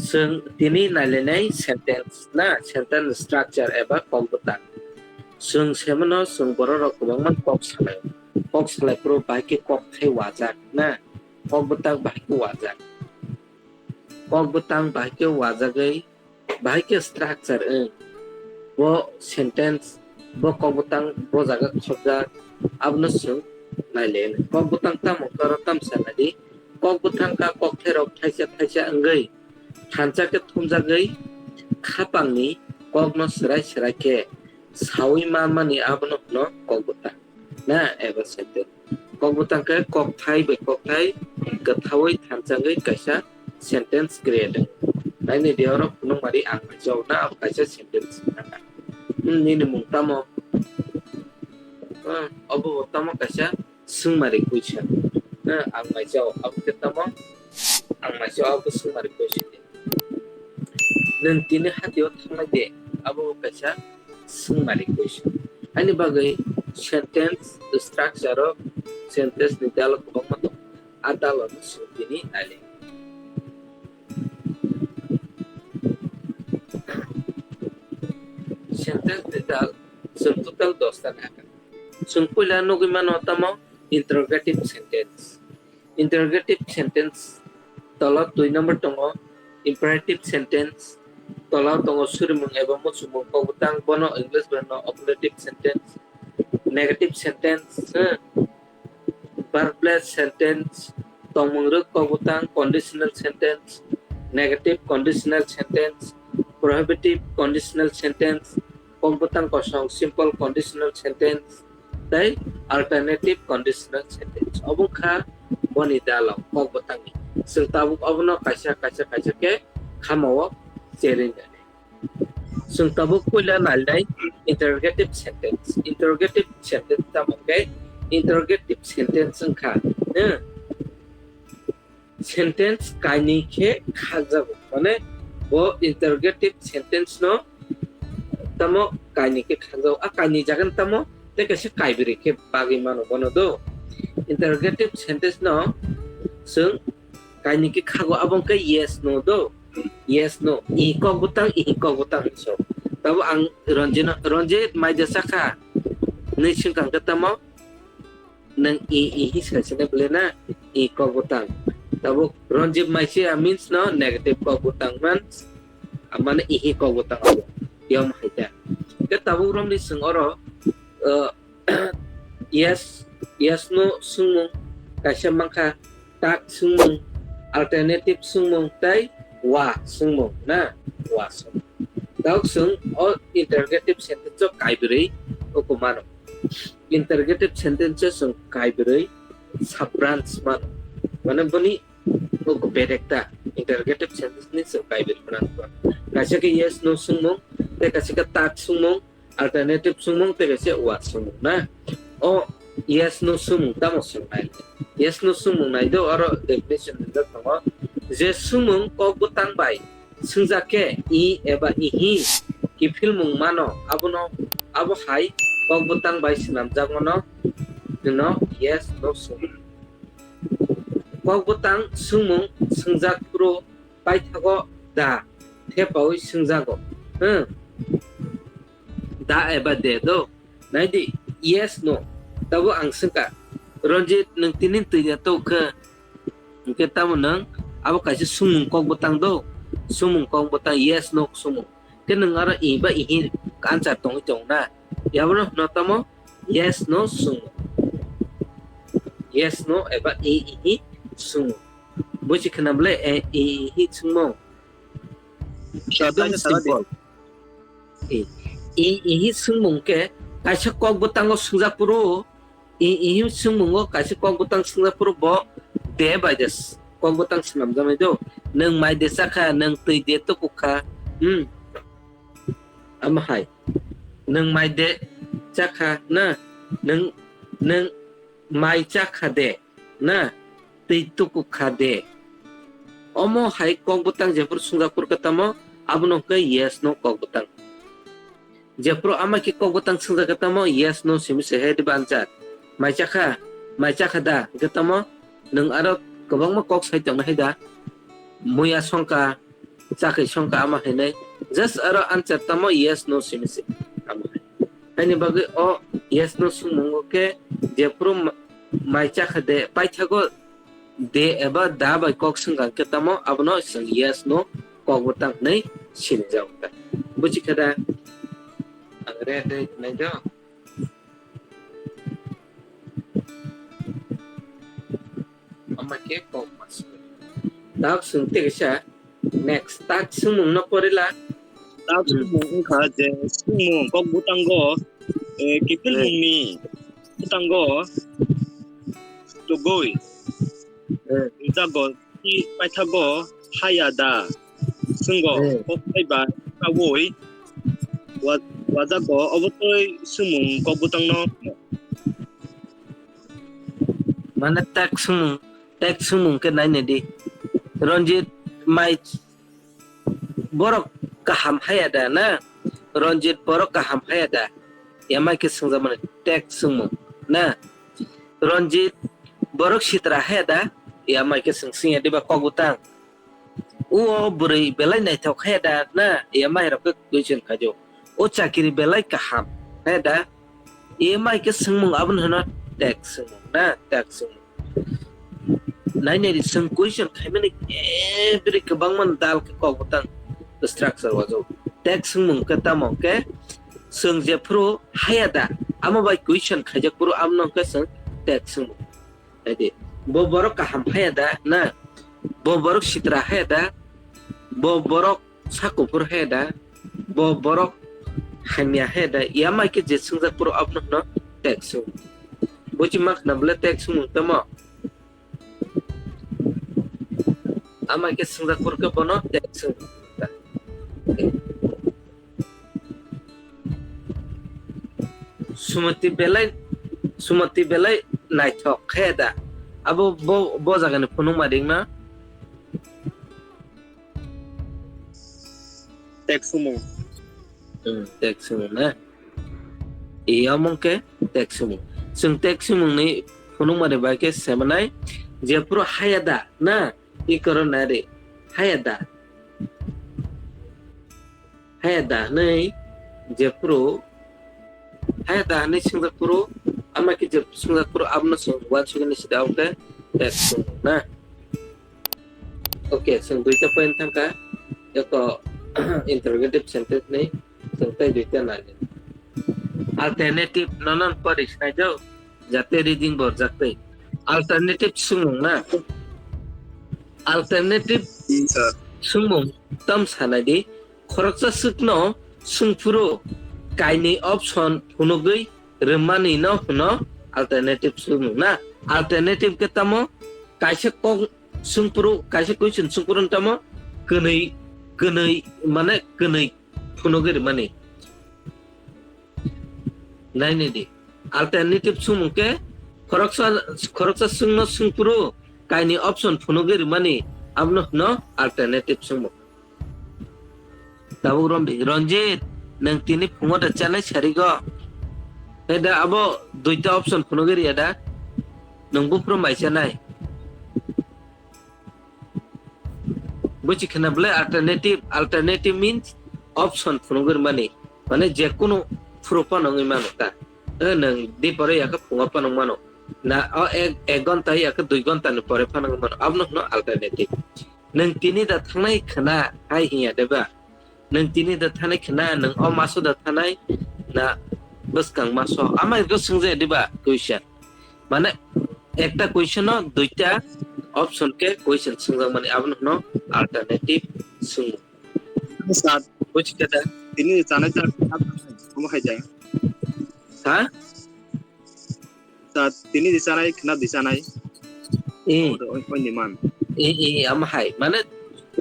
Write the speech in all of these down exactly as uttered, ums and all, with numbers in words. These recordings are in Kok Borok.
Chwng tini nailainai sentence na, sentence structure eba kok bwtang. Chwng semano chwng borok rok kwbangma kok salai. Kok salai phuru bahai khe kok thai wajak na, kok bwtang bahai khe wajak. Kok bwtang bahai khe wajagwi, bahai khe structure wng. Bo sentence, bo kok bwtang bo jaga khopjak, abono chwng nailai. Kok bwtang tamo khe oro tamo sa nai di. Kok bwthang ka kok therok thaisa thaisa wngwi thansa khe thumjagwi khapangni kokno swrai swrai khe saui manmani abono hwno kok bwthang na eba sentence. Kok bwthang khe kokthai bai kokthai kwthaui thanchangwi kaisa sentence create wng. Naini di oro phunukmari ang naijao na abo kaisa sentence wngkha. Hmm, nini mung tamo? Hmm, obo bo tamo kaisa swngmari question. Na ang naijao abo khe tamo? Ang naijao abo swngmari question. Nwng tini hatio thanglai de, abo bo kaisa swngmari question. Ani bagwi sentence structure o sentence ni dalo kwbangma tongo. A dalo no swng tini nai le. Sentence ni dal chwng total dos ta nai. Chwng puila nugwi mano tamo interrogative sentence. Interrogative sentence tola dui number tongo, imperative sentence tola tongo surimung eba muchungmung kok bwtang, bono English bai no appellative sentence, negative sentence, eh, verbless sentence, tongmung rwk kok bwtang, conditional sentence, negative conditional sentence, prohibitive conditional sentence, kok bwtang kosong simple conditional sentence, tei alternative conditional sentence. Obo wngkha boni dalok kok bwtangni. Chwng tabuk obono kaisa, kaisa, kaisa khe khamao cherwi nani. Chwng tabuk puila nalinai interrogative sentence. Interrogative sentence tamo khe interrogative sentence wngkha. Hmm. Sentence kainwi khe khakjago. Mane bo interrogative sentence no tamo kainwi khe khakjago. A kainwi jaga no tamo tei kaisa kaibrwi khe bagwi mano bono do. Interrogative sentence no chwng kainwi khe khago, abo wngkha yes no do. Yes no. I kok bwtang, i kok bwtang hinwi so. Tabo ang Ranjit no, Ranjit mai de chakha? Hinwi swngkha hwnkhe tamo? Nwng i, i hi sai sene bwle na, i kok bwtang. Tabuk Ranjit mai se a means no negative kok bwtang man, mane i hi kok bwtang abo. Yom hai ta. Ke tabuk romni swng oro, uh, yes, yes no swngmung kaisa mankha, tak swngmung, alternative swngmung tei wa swngmung na, wa swngmung. Tabuk swng o interrogative sentence o kaibrwi uku mano. Interrogative sentence o chwng kaibrwi sub branch mano. Mane boni uku bedekta interrogative sentence ni chwng kaibrwi branch mano. Kaisa khe yes no swngmung, tei kaisa khe tak swngmung, alternative swngmung, tei kaisa wa swngmung na. O yes no swngmung tamo swngnai? Yes no swngmung nai do, oro definition rijak tongo je swngmung kok bwtang bai swngjak khe i eba ihi kiphilmung mano, abono, abo hai kok bwtang bai swnamjakmano hwno yes no swngmung. Kok bwtang swngmung swngjak phuru paithago da thepaui swngjago, hmm, da eba de do. Nai di, yes no. Tabo ang swngkha, Ranjit, nwng tini twi de tong khe? Hwnkhe tamo nwng abo kaisa swngmung kok bwtang do, swngmung kok bwtang yes no swngmung. Khe nwng aro i ba ihi answer tongwi tongo na? Yabono hwno tamo yes no swngmung. Yes no eba i ihi swngmung. Buji khna bwle, e, i ihi swngmung. Ekdom simple. I, i, ihi swngmung khe kaisa kok bwtango swngjak phuru, i, ihi swngmungo kaisa kok bwtang swngjak phuru bo de bai de s-, kok bwtang swnamjaknai do. Nwng mai de chakha, nwng twi de tukukha. Hmm. Amo hai. Nwng mai de chakha na, nwng, nwng mai chakha de na, twi tukukha de. Omo hai kok bwtang jephuru swngjak phuru khe tamo, abono hwnkhe yes no kok bwtang. Jephuru ama khe kok bwtang swngjak khe tamo, yes no simi se hai diba answer. Mai chakha, mai chakha da hwnkhe tamo, nwng aro kwbangma kok sai tongna hai da. Muya songkha, Chakhe songkha ama hinwi. Just aro answer tamo yes no simi se. Ama hai. Haini bagwi o yes no swngmungo khe jephuru ma-, mai chakha de paithago de eba da bai kok swngkha khe tamo abono chwng yes no kok bwtang hinwi sinijago ta. Buji khe da? Ang red red nai do. Ama khe kok ma swngwi. Dak swng tei kaisa next tak swngmung no porila. Tak Hmm. swngmung wngkha je swngmung kok bwtango, eh, kiphilmungni Hmm. bwtango tugui Hmm. jago. Paithago haya da? Swngo, Hmm. kok phaiba kaui wa-, wajago, obotwi swngmung kok bwtangno. Mane tek swngmung, tek swngmung khe nainai di. Ranjit mai borok kaham haya da na? Ranjit borok kaham haya da? Yamai khe swngjakmani tek swngmung na? Ranjit borok sitra haya da? Yamai khe swng swngya diba kok bwtang? O bwrwi belai naithok haya da na? Yamai rok khe question khaio. O chakiri belai kaham haya da? Yamai khe swngmung abono hwno tek swngmung na? Tek swngmung. Nainai di, chwng question khaimani every kwbangma dal khe kok bwtang structure wajago. Tek swngmung khe tamo khe chwng jephuru haya da, amo bai question khaijak phuru abono hwnkhe chwng tek swngmung. Hai di, bo borok kaham haya da na, bo borok sitra haya da, bo borok sak kuphur haya da, bo borok hamya haya da, yamai khe je swngjak phuru abono hwno tek swng. Buji ma khna bwle tek swngmung tamo? Ama khe swngjak phuru khe bono tek swng. Sumati belai, sumati belai naithok khe da. Abo bo, bo jagani phunukma ringna. Tek swngmung. Hmm, tek swngmung na. Iyamung khe tek swngmung. Chwng tek swngmungni phunukmani bai khe semanai, jephuru haya da na, i korona re, haya da. Haya da hwnwi jephuru, haya da hwnwi swngjak phuru, ama khe je swngjak phuru abono chwng uansukgwi sida, omo khe tek swngmung na. Okay, chwng duita point thangkha, eko interrogative sentence ni chwng tei duita nai. Alternative nono pori sinai do, jate reading borjak tei. Alternative swngmung na. Alternative Hmm, sir. Swngmung tam sanai di, khoroksa swkno swngphuru kainwi option phunugwi rwmani no hwno alternative swngmung na. Alternative khe tamo kaisa kok swngphuru, kaisa question swngphuru tamo kwnwi, kwnwi, mane kwnwi phunugwi rwmani. Naini di. Alternative swngmung khe khoroksa, khoroksa swngno swngphuru kainwi option phunugwi rwmani abono hwno alternative swngmung. Tabuk romdi, Ranjit, nwng tini phungo da chanai sarigo? He da, abo duita option phunugwi riya da? Nwng buphuru mai chanai? Buchi khna bwle alternative, alternative means option phunugwi rwmani. Mane je kunu phuru phano wngwi mano ta. E, nwng di pore ya khe phungo phano wng mano. Na, o ek, ek ghonta ya khe dui ghonta ni pore phano wng mano. Abono hwno alternative. Nwng tini da thangnai khna hai hinya deba? Nwng tini da thanai khna, nwng o maso da thanai na bwskang maso? Ama rwgwi swngjaya diba question? Mane ekta question o duita option khe question swngjak mani, abono hwno alternative swngmung. Sir, buji khe da? Tini chanai ta omo hai da. Ha? Sir, tini di chanai khna di chanai. Eh. Omo de oi, oi ni man. Eh, eh, ama hai. Mane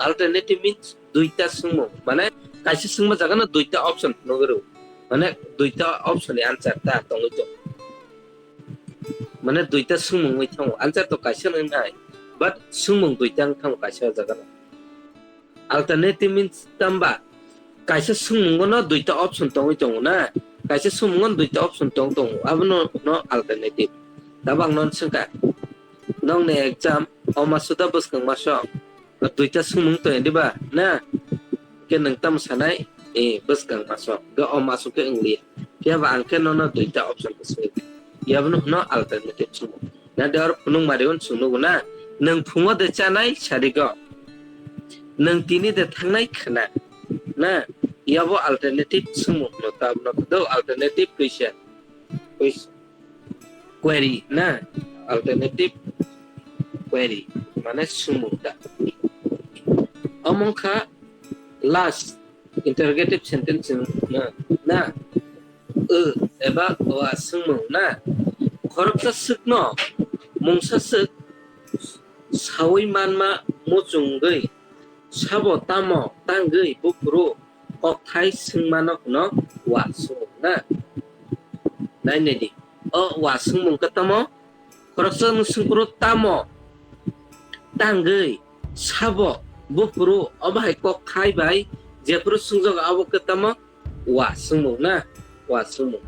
alternative means duita swngmung. Mane kaisa swngma jaga no duita option phunugwi rw. Mane duita option ni answer ta tongwi tong. Mane duita swngmung wi thango. Answer to kaisa no wngnai. But swngmung duita wng thango kaisa jaga no. Alternative means tamba? Kaisa swngmungo no duita option tongwi tongo na. Kaisa swngmungo no duita option tong tongo. Abono no alternative. Tabang non swngkha. Nokni exam, o maso da bwskang maso? Duita swngmung tong diba na? Khe nwng tamo sanai, eh, bwskang masok. Ga o masok khe wngliya. Phiya ba ang khe nono duita option khe swi. Yabno hwno alternative swngmung. Na de oro phunuk mari un swngno guna. Nwng phungo de chanai sarigo. Nwng tini de thangnai khna. Na, yabo alternative swngmung no tabno do alternative question. Quiz-, query na, alternative query, mane swngmung da. Omo wngkha last interrogative sentence na, na, o eba wa swngmung na. Khoroksa swkno mungsa swk sawi manma muchungwi sabo tamo tangwi buphuru kokthai swngmano hwno wa swngmung na. Nai nai di. O wa swngmung khe tamo? Khoroksa nwng swngphuru tamo tangwi sabo buphuru obo hai kokthai bai jephuru swngjago abo khe tamo? Wa swngmung na? Wa swngmung.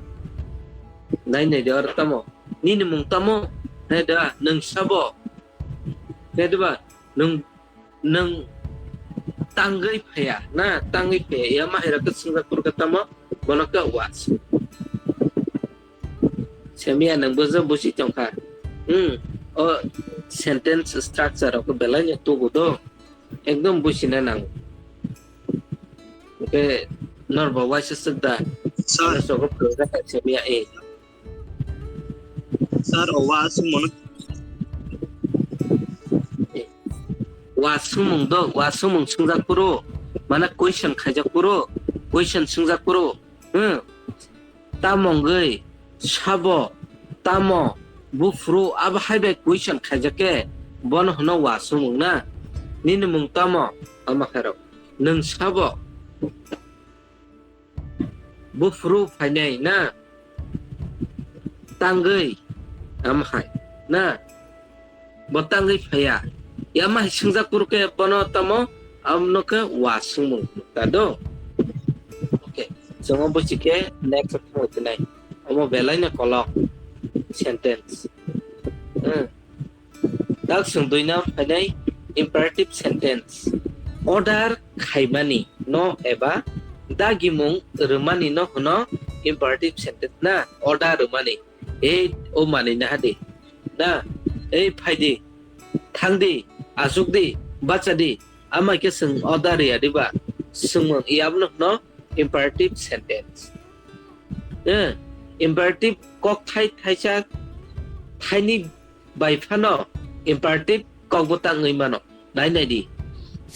Nai nai di oro tamo? Nini mung tamo? Nai da nwng sabo? Nai da ba nwng nwng tangwi phaiya, na tangwi phaiya, ya mahairok khe swngjak phuru khe tamo, bono khe wa swng. Semiya nwng bujo busi tongkha. Hmm, o sentence structure rok belai no tubu do, ekdom busina nango. Oke, norbo waisa swk da. Sir. Sogo phuru khe semiya e. Sir, o wa swngmung. Wa swngmung do, wa swngmung swngjak phuru, mana question khaijak phuru, question swngjak phuru, hmm, tamo wngwi, sabo, tamo, buphuru, abo hai bai question khaijak khe, bono hwno wa swngmung na, nini mung tamo, ama khairok, nwng sabo, buphuru phainai na tangwi, amhai na bo tangwi phaiya, yamahai swngjak phuru khe bono tamo, amno khe wa swngmung ta do. Okay, chwng obo chikhe next thangwi twnai, omo belai no kolok sentence. Hmm. Dak chwng dui number phainai imperative sentence. Order khaimani no eba dagimung rwmani no hwno imperative sentence na, order rwmani. Ei o manwi na hadi. Na, ei phaidi, thangdi, achukdi, bachadi, amai khe chwng order rwya diba? Swngmung, yabno hwno imperative sentence. Eh, imperative kok thai thaisa thaini bai phano imperative kok bwtang wngwi mano. Nai nai di.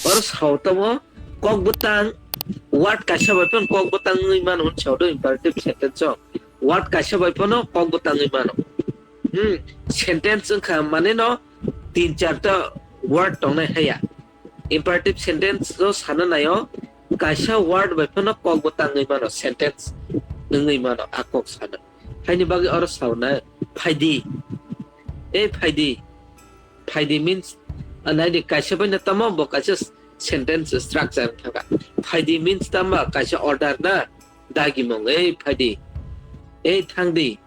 Oro sao tamo kok bwtang word kaisa bai phano kok bwtang wngwi mano hwn sao do imperative sentence o. Word kaisa bai phano kok bwtang wngwi mano. Hmm, sentence wngkha mane no tin char ta word tongnai haya. Imperative sentence o sana naio kaisa word bai phano kok bwtang wngwi mano, sentence wngwi mano a kok sana. Haini bagwi oro sao na phaidi. Ei phaidi. Phaidi means, ah, naidi kaisa bai no tamo bo kaisa sentence structure wngkha. Phaidi means tamo kaisa order na, dagimung, ei phaidi, ei thangdi,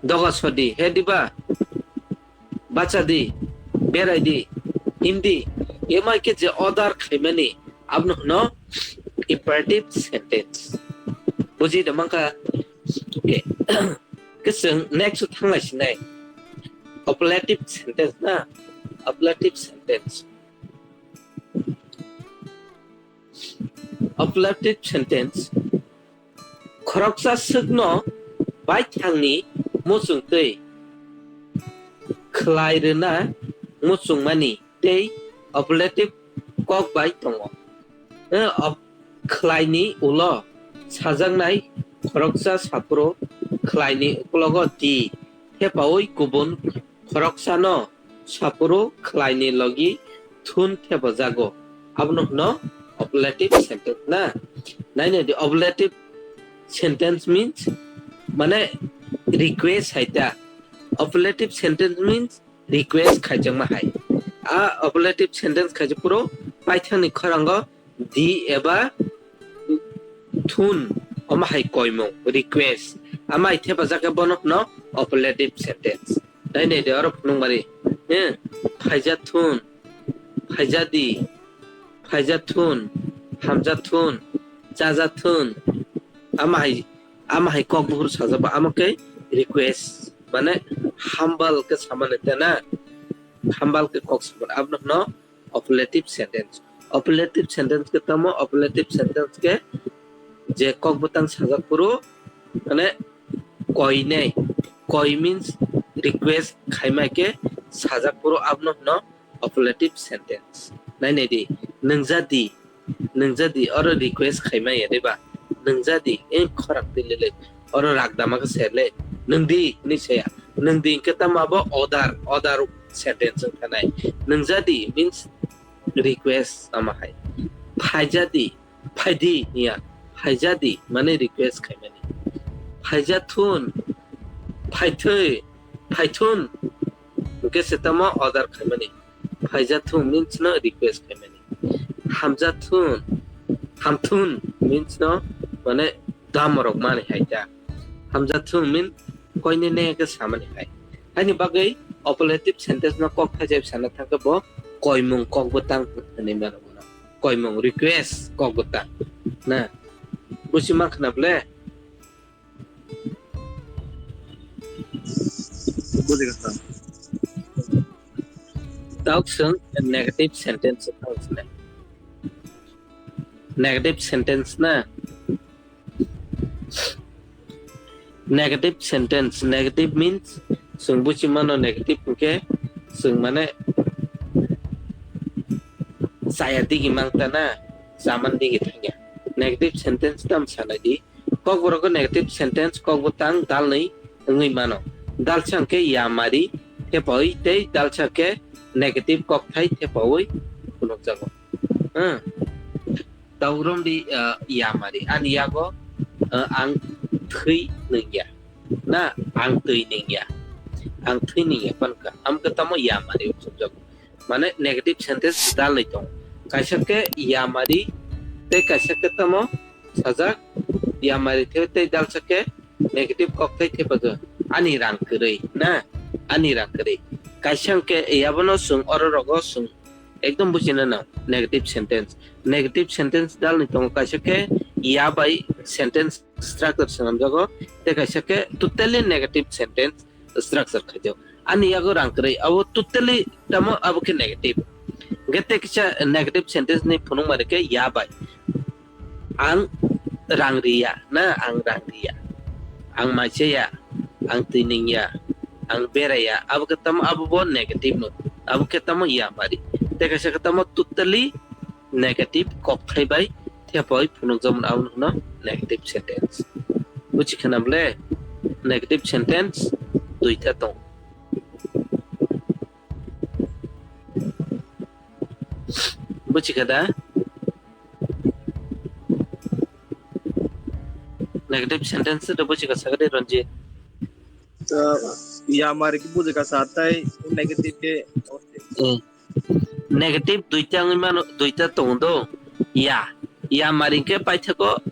doga sodi, he diba, bachadi, beraidi, himdi, emai khe je order khaimani, abno hwno imperative sentence. Buji da mankha? Okay. Khe chwng next o thanglai sinai. Appellative sentence na? Appellative sentence. Appellative sentence. Khoroksa swkno baithangni muchungtwi khlai rwna muchungmani tei appellative kok bai tongo. Eh, ap-, khlaini ulo sajaknai khoroksa saphuru khlaini uklogo di thepaui kubun khoroksano saphuru khlaini logi thun thepajago. Abono hwno appellative sentence na. Nainai di, appellative sentence means mane request hai ta. Appellative sentence means request khaijakma hai. A appellative sentence khaijak phuru paithakni khorango di eba thun, omo hai koimung, request. Amai thepajak khe bono hwno appellative sentence. Nainai de oro phunukmani, he, phaija thun, phaija di, phaija thun, Hamjathun, chajathun. Ama hai, ama hai kok buphuru sajak ba, amo khe request, mane humble khe samani tena. Humble khe kok samani, abono hwno appellative sentence. Appellative sentence khe tamo, appellative sentence khe je kok bwtang sajak phuru, mane koinai, koi means request khaimai khe sajak phuru, abono hwno appellative sentence. Nai nai di, nwngjadi, nwngjadi, oro request khaimai ya de ba, nwngjadi, e khorang twi lele, oro rakdama khe se le, nwngdi hinwi saya, nwngdi hinkhe tamo abo order, order sentence wng thanai. Nwngjadi means request ama hai. Phaijadi, phaidi hiya, phaijadi mane request khaimani. Phaijathun, phaithwi, phaithun hinkhe se tamo order khaimani. Phaijathun means no request khaimani. Hamjathun, hamthun means no mane damorok mani hai ta. Hamjathun mean koine ne khe samani hai. Haini bagwi appellative sentence no kok thaijak sana thangkhe bo koimung kok bwtang hinwi mano bono. Koimung request kok bwtang. Na? Busi mankha na ble? Buji kha sir. Tau chwng negative sentence tau chwng. Negative sentence na? Negative sentence, negative means chwng buchi mano negative hinkhe chwng mane chaya digi mangta na, chaman digi thangya. Negative sentence tam sanai di. Kokborok negative sentence kok bwtang dalnwi wngwi mano. Dalsa hwnkhe yamari thepawi tei dalsa khe negative kokthai thepawi phunukjago. Hmm. Taurom di, ah, yamari. Ani yago, ah, ang thwi nungya. Na, ang twi nungya. Ang thwi nungya pan ka. Am ka tamo yamari uksukjago. Mane negative sentence dalnwi tongo. Kaisa khe yamari tei kaisa khe tamo sajak yamari the tei dalsa khe negative kokthai thepago. Ani rang kwrwi, na? Ani rang kwrwi. Kaisa hwnkhe yabono chwng oro rogo chwng ekdom bujina nang negative sentence. Negative sentence dalni tongo kaisa khe ya bai sentence structure swnamjago, tei kaisa khe totally negative sentence structure khaijak. Ani yago rang kwrwi, abo totally tamo abo khe negative. Hwnkhe tei kisa negative sentence ni phunukmani khe ya bai. Ang rang riya, na ang rang riya. Ang maichaya, ang twi nungya, ang beraya. Abo khe tamo abo bo negative no. Abo khe tamo yamari. Tei kaisa khe tamo totally negative kokthai bai thepawi phunukjakmani abono hwno negative sentence. Buchi khana ble? Negative sentence duita tongo. Buchi kha da? Negative sentence do buchi kha sakadi Ranjit. Uh, yamari ki buchi kha sa tai negative ke. Hmm. Negative duita wngwi mano, duita tongo do. Ya, yamari khe paithago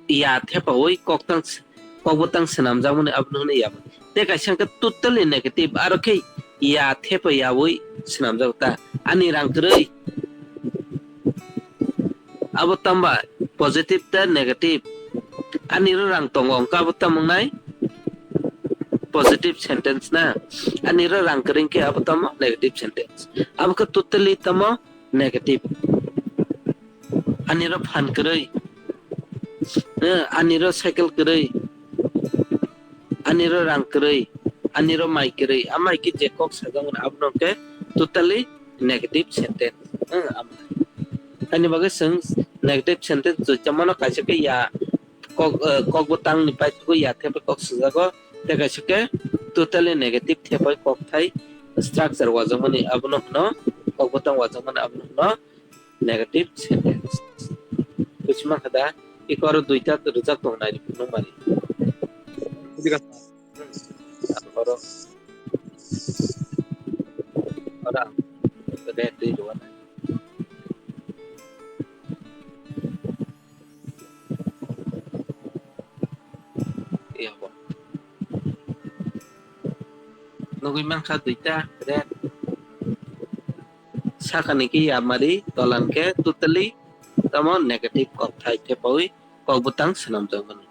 ya thepawi koktang s-, kokbwtang swnamjakmani abono hwnwi yamari. Tei kaisa hwnkhe totally negative, aro khe ya thepa yawi swnamjago ta. Ani rang kwrwi. Abo tamba positive ta negative. Ani ro rang tongo, hwnkhe abo tamo wngnai? Positive sentence na? Ani ro rang kwrwi khe abo tamo negative sentence. Abo khe totally tamo negative. Ani ro phan kwrwi. Eh, ani ro cycle kwrwi. Ani ro rang kwrwi. Ani ro mai kwrwi. A mai khe je kok sajak mani abono khe totally negative sentence. Eh, am-, ani bagwi chwng negative sentence joto mano kaisa khe ya kok, eh, kok bwtang ni paithago ya khe kok swijago. Tei kaisa khe totally negative thepai kokthai structure wajakmani abono hwno kok bwtang wajakmani abono hwno negative sentence. Buchima kha da, iko aro duita rwjak tongo nai rw phunuk mani. Oro, oro ang red twi rw nai. Yabo. Nugui mankha duita red. Sakani khe yamari, tolan khe totally tamo negative kokthai thepaui kokbwtang swnamjak mano.